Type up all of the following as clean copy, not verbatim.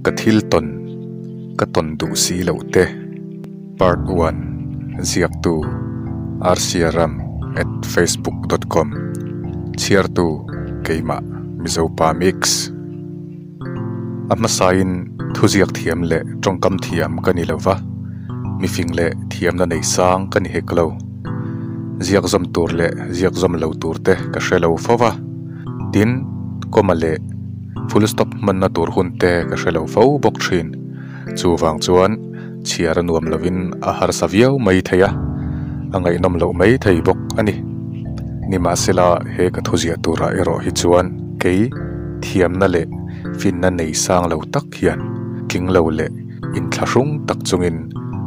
Ka thil tawn ka tawn duh si loh te Part one Ziaktu Rcram at facebook dot com Chhiartu Keimah Mizopa Mix A hmasain thuziak thiam leh tawngkam thiam ka ni lova, mifing leh thiamna nei sang ka ni hek lo. Ziak zawm tur leh ziak zawm lo tur te ka hre lo fo va, tin comma leh full stop hmanna tur hun te ka hre lo fo bawk thin. Chuvang chuan chhiar a nuam lovin a harsa viau mai thei a, a ngaihnawm loh mai thei bawk a ni. Nimahsela he ka thuziah turah erawh hi chuan kei thiamna leh finna nei sang lo tak hian tling lo leh inthlahrung tak chungin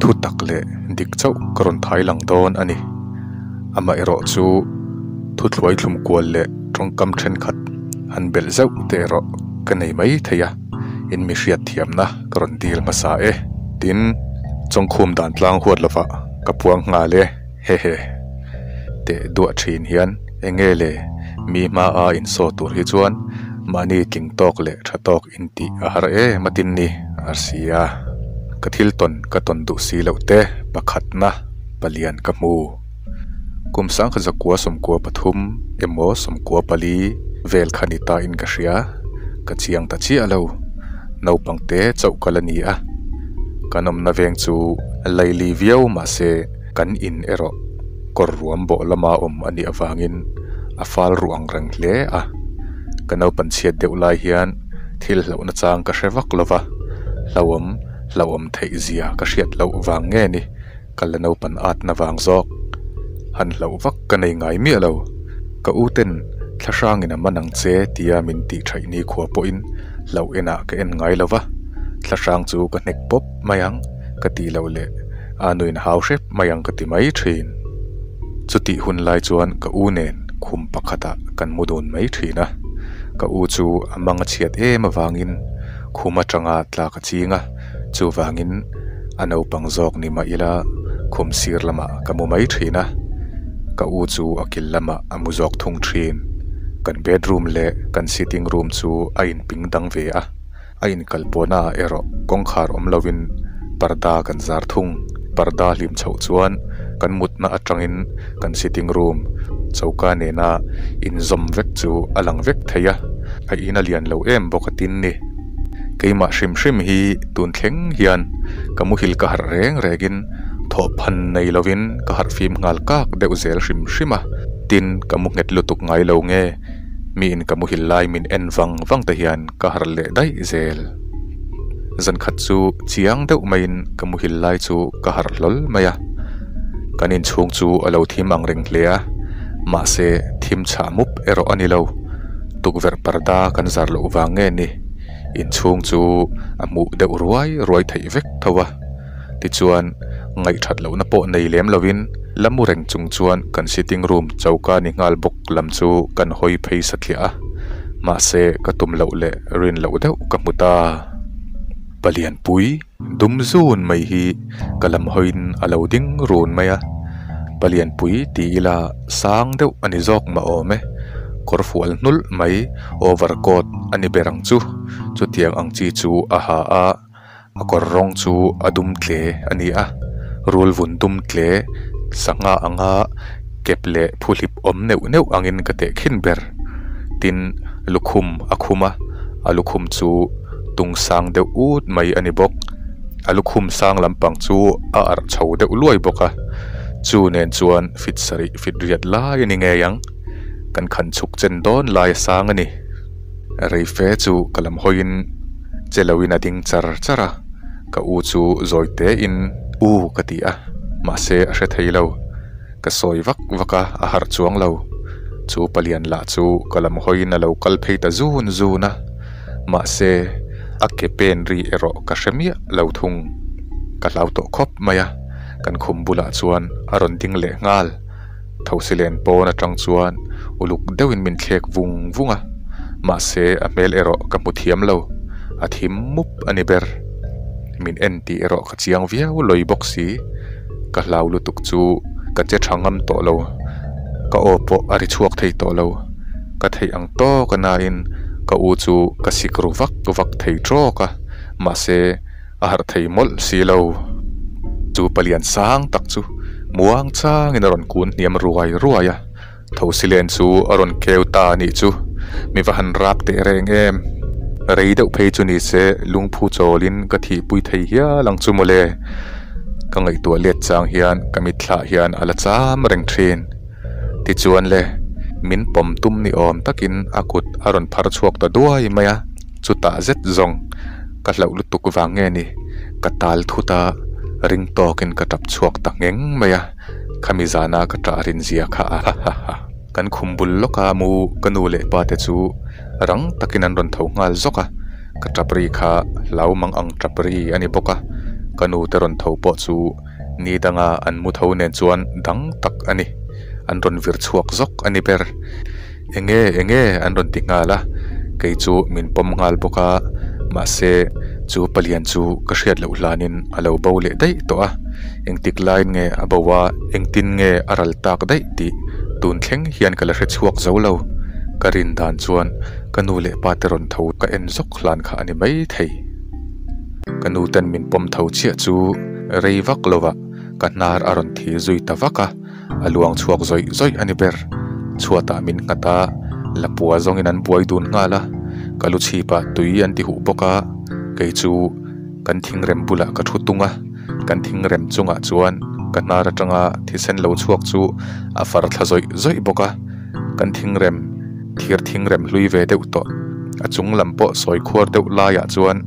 thu tak leh dik chauh ka rawn thai lang dawn a ni. Amaherawh chu thuthluai thlum kual leh tawngkam thenkhat han belh zauh te erawh ka nei mai thei a, in mi hriat thiamna ka rawn dil hmasa e. Tin, chawngkhum dan tlang huat lovah ka puang nghal e, hehe. Teh duah thin hian eng nge le mi hma a insaw tur hi chuan mahni tling tawk leh tha tawk intih a har em atin ni a si a. Ka thil tawn ka tawn duh si loh te pakhatna palian ka hmu. Kum sangkhat zakua 13 emaw 14 vel kha ni ta in ka hria, ka chiang ta chiah lo. Naupang te chauh kal a ni a, kan awmna veng chu laili viau mahse kan in erawh kawr ruam bawh lama awm a nih avangin a fal ruh ang reng hle a. Ka naupan chhiat deuh lai hian thil hlauhna chang ka hre vak lo va, hlauhawm hlauhawm theih zia ka hriat loh vang nge ni ka la naupan atna vang zawk. Han hlauh vak ka nei ngai miah lo. Ka u ten thla hrangin a man ang che tia min tih thaih ni khua pawhin hlauh enah ka en ngai lo va, thla hrang chu ka hnek pawp mai ang ka tih loh leh a nuin hau hrep mai ang ka ti mai thin. Chutih hun lai chuan ka u nen khum pakhatah kan mu dun mai thin a, ka u chu a mang a chhiat em avangin khum atanga tlak a ching a, chuvangin a naupang zawk ni mah ila khum sir lamah ka mu mai thin a, ka u chu a kil lamah a mu zawk thung thin. Kan bedroom leh kan sitting room chu a inping dang ve a. A inkalpawhna ah erawh kawngkhar awm lovin parda kan zar thung. Parda hlim chhoh chuan kan mutna atangin kan sitting room choka nena inzawm vek chu a lang vek thei a, a in a lian lo em bawk a tin ni. Keimah hrim hrim hi tun thleng hian ka muhil ka harh reng rengin thawhphan nei lovin ka harh fim nghal kak deuh zel hrim hrim a, tin ka mu nghet lutuk ngai lo nge. Miin ka muhil lai min en vang vang te hian ka harh leh daih zel. Zan khat chu chiang deuh maiin ka muhil lai chu ka harh hlawl mai a. Kan inchhung chu a lo thim ang reng hle a, mahse thim chhah mup erawh a ni lo. Tukverh parda kan zar loh vang nge ni, inchhung chu a hmuh deuh ruai ruai theih vek tho a. Tichuan, ngaihthat lohna pawh nei lem lovin la mu reng chung chuan kan sitting room choka ni nghal bawk lam chu kan hawi phei satliah a, mahse ka tum loh leh rin loh deuh ka hmu ta. Palianpui dum zun mai hi ka lam hawiin a lo ding run mai a, Palianpui ti ila sang deuh a ni zawk mah awm e, kawr fual hnulh mai overcoat a ni ber ang chu, chutiang ang chi chu a ha a. A kawr rawng chu a dum tle a ni a, rul vun dum tle sangha anga kep leh phuhlip awm neuh neuh angin ka teh khin ber. Tin, lukhum a khum a, a lukhum chu tung sang deuh ut mai a ni bawk. A lukhum sang lampang chu a arh chho deuh luai bawk a, chu nen chuan fit sarih fit riat lai a ni ngei ang. Kan khan chhuk chen dawn lai a sang a ni. Reife chu ka lam hawiin che loin a ding char char a, ka u chu zawi tein u ka ti a, mahse a hre thei lo. Ka sawi vak vak a, a harh chuang lo. Chu palian lah chu ka lam hawiin a lo kal phei ta zun zun a, mahse a ke pen ri erawh ka hre miah lo thung. Ka hlau tawh khawp mai a, kan khum bulah chuan a rawn ding leh nghal. Thosilen pawn atang chuan uluk deuhin min thlek vung vung a, mahse a hmel erawh ka hmu thiam lo, a thim mup a ni ber. Min en tih erawh ka chiang viau lawi bawk si, ka hlau lutuk chu ka che tha ngam tawh lo, ka aw pawh a ri chhuak thei tawh lo, ka theih ang tawk a nain ka u chu ka sik ru vak vak thei trawk a. Mahse, a harh thei mawlh si lo. Chu palian sang tak chu muang changin a rawn kun hniam ruai ruai a, Thosilen chu a rawn keu ta a nih chu. Mi va han rap teh reng em? Rei deuh phei chu ni se lungphu chawlin ka thihpui thei hial ang chu mawle. Ka ngaihtuah let chang hian ka mitthlah hian a la cham reng thin. Tichuan le, min pawm tum ni awm takin a kut a rawn phar chhuak ta duai mai a, chutah zet zawng ka hlauh lutuk vang nge ni, ka tal thut a, ring tawkin ka tap chhuak ta ngheng mai a, khami zana ka tah rin zia kha a ha ha ha. Kan khum bul lawka mu ka nu leh pa te chu rang takin an rawn tho nghal zawk a, ka tap ri kha hlau mang ang tap ri a ni bawk a, ka nu te rawn tho pawh chu Ni danga an mu tho nen chuan dang tak a ni. An rawn vir chhuak zawk a ni ber. Enge enge an rawn ti nghal a, kei chu min pawm nghal bawk a, mahse chu palian chu ka hriat loh hlanin a lo bo leh daih tawh a, engtik laiin nge a bo a, engtin nge a ral tak daih tih tun thleng hian ka la hre chhuak zo lo. Ka rin dan chuan ka nu leh pa te rawn tho ka en zawk hlan kha a ni maithei. Ka nu ten min pawm tho chiah chu rei vak lo ah ka hnar a rawn thi zui ta vak a, a luang chhuak zawih zawih a ni ber. Chhuatah min nghat a, lapua zawngin an buai dun nghal a, ka lu chhipah tui an ti huh bawk a, kei chu kan thingrem bulah ka thu tung a, kan thingrem chungah chuan ka hnar atanga thisen lo chhuak chu a far thla zawih zawih bawk a, kan thingrem thir thingrem hlui ve deuh tawh. A chung lam pawh sawi khuar deuh laiah chuan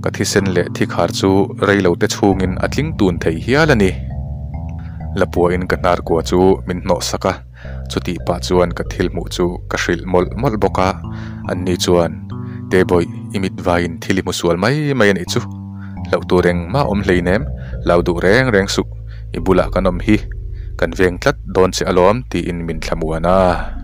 ka thisen leh thikhar chu reilo te chhungin a tling tun thei hial a ni. Lapuain ka hnar kua chu min hnawh sak a, chutih pah chuan ka thil hmuh chu ka hrilh mawlh mawlh bawk a. Anni chuan, Tebawih, i mit vaiin thil i hmu sual mai mai a nih chu. Hlauh tur engmah awm hleinem, lau duh reng reng suh, i bulah kan awm hi, kan veng tlat dawn che alawm tiin min thlamuan a.